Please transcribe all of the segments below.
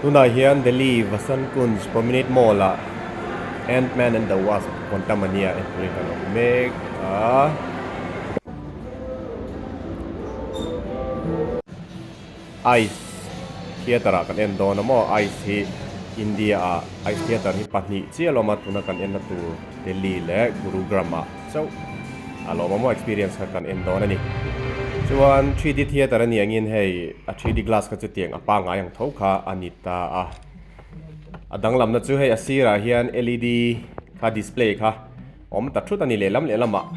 Tunah hian Delhi Vasant Kunj Promenade Mall ah Ant Man and the Wasp Quantumania en turin kan awm mek a. Ice Theatre ah kan en dawn a maw? Ice hi India ah Ice Theatre hi pahnih chiah a lawm a, tuna kan enna tur Delhi leh Gurugram ah chauh a lawm a maw experience kha kan en dawn a ni. Chuan 3D theatre a nih angin hei a 3D glass kha chutiang a pangngai ang tho kha a ni ta a. A danglamna chu hei a sirah hian led kha display kha awm ta thut a ni lehlam lehlamah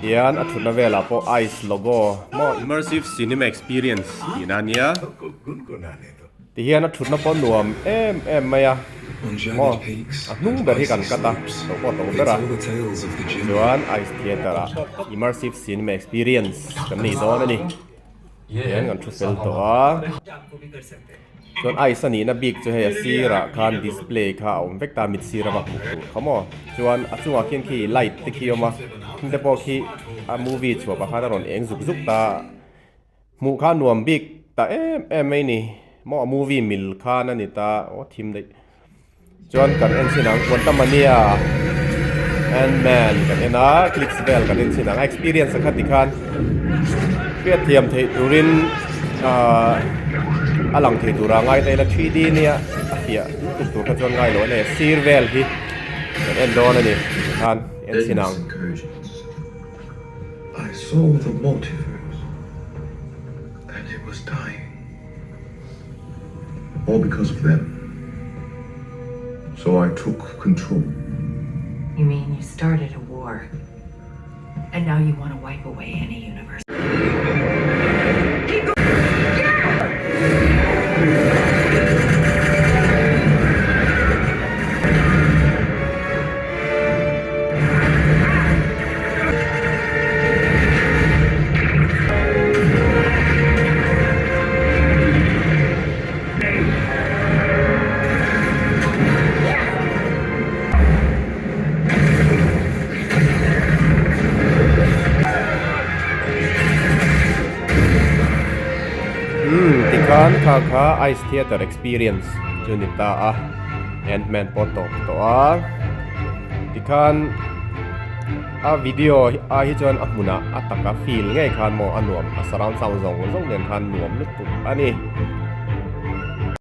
hian a thutna velah pawh ice logo maw immersive cinema experience tihna a nia. Tihian a thutna pawh nuam em em mai a, maw a hnung ber hi kan cut a, to pawh to ber a, chuan Ice Theatre ah Immersive Cinema Experience kan nei dawn a ni, tihian kan thu fel tawh a, chuan Ice a nihna bik chu hei a sirah khan display kha a awm vek ta a, mit sir a va hmuh tur kha maw, chuan a chungah khian khi light te khi a awm a, thing te pawh khi a movie chhuah pah khan a rawn eng zuk zuk ta a. Hmuh kha nuam bik ta em em mai ni. Maw a movie mil khan a ni ta aw thim daih. Chuan kan en chin ang Quantumania Ant-Man kan en a clips vel kan en chin ang a experience a kha ti khan hriat thiam theih turin ahh a lang thei tura ngai ta ila 3D nia a fiah lutuk tur kha chuan ngai lo a ni sir vel hi kan en dawn a ni tikhan en chin ang. I saw the multiverse and it was dying. All because of them. So I took control. You mean you started a war and now you want to wipe away any universe? Umm tikhan kha kha ice theatre experience chu ni ta a ant man pawh tawp tawh a tikhan a video ah hi chuan a hmunah a taka feel ngei khan maw a nuam a surround sound zawng zawng nen khan nuam lutuk a ni.